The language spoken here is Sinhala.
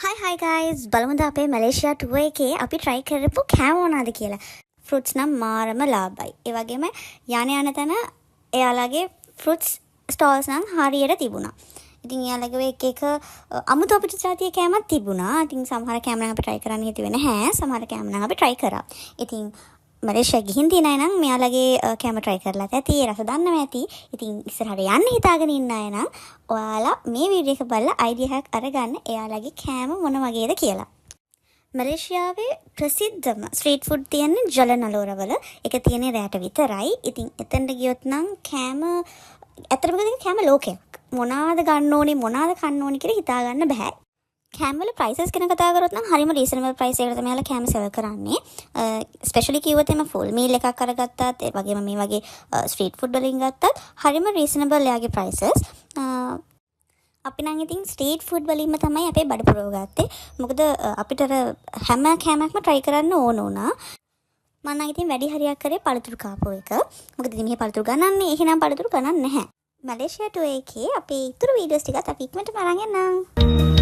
හයි හයි ගයිස්, බලමුද අපේ මැලේසියා ටුවර් එකේ අපි try කරපු කෑම මොනවද කියලා. ෆෘට්ස් නම් මාරම ලාභයි. ඒ වගේම යන යන තැන එයාලගේ ෆෘට්ස් ස්ටෝල්ස් නම් හරියට තිබුණා. ඉතින් එයාලගේ ඔය එක එක අමුතු අපිට ජාතිය කෑමක් තිබුණා. ඉතින් සමහර කෑම නම් අපි try කරන්න හිතුවේ නැහැ. සමහර කෑම නම් අපි try කරා. ඉතින් මලේසියා ගිහින් තියෙන අය නම් මෙයාලගේ කෑම try කරලත් ඇති. ඒ රස දන්නව ඇති. ඉතින් ඉස්සරහට යන්න හිතාගෙන ඉන්න අය නම් ඔයාලා මේ වීඩියෝ එක බලලා අයිඩියා එකක් අරගන්න එයාලගේ කෑම මොන වගේද කියලා. මලේසියාවේ ප්‍රසිද්ධම ස්ට්‍රීට් ෆුඩ් තියෙන්නේ ජලන් අලෝරවල. ඒක තියෙන්නේ රැට විතරයි. ඉතින් එතනට ගියොත් නම් කෑම ඇත්තටම කිව්වොත් කෑම ලෝකයක්. මොනවාද ගන්න ඕනේ, මොනවාද කන්න ඕනේ කියලා හිතා ගන්න බෑ. කෑම වල ප්‍රයිසස් ගැන කතා කරොත් නම් හරිම රීසනබල් ප්‍රයිස් එකකට තමයි එයාලා කෑම සර්ව් කරන්නේ. ස්පෙෂලි කිව්වොත් එම ෆුල් මීල් එකක් අරගත්තත්, ඒ වගේම මේ වගේ ස්ට්‍රීට් ෆුඩ් වලින් ගත්තත් හරිම රීසනබල් එයාගේ ප්‍රයිසස්. අපි නම් ඉතින් ස්ට්‍රීට් ෆුඩ් වලින්ම තමයි අපේ බඩ පුරව ගත්තේ. මොකද අපිට අර හැම කෑමක්ම try කරන්න ඕන වුණා. මං නම් ඉතින් වැඩි හරියක් කරේ පළතුරු කාපු එක. මොකද ඉතින් මෙහෙ පළතුරු ගණන්නේ. එහෙනම් පළතුරු ගණන් නැහැ. මැලේසියා ටුවර් එකේ අපේ ඉතුරු වීඩියෝස් ටිකත් අපි ඉක්මනටම අරන් එන්නම්.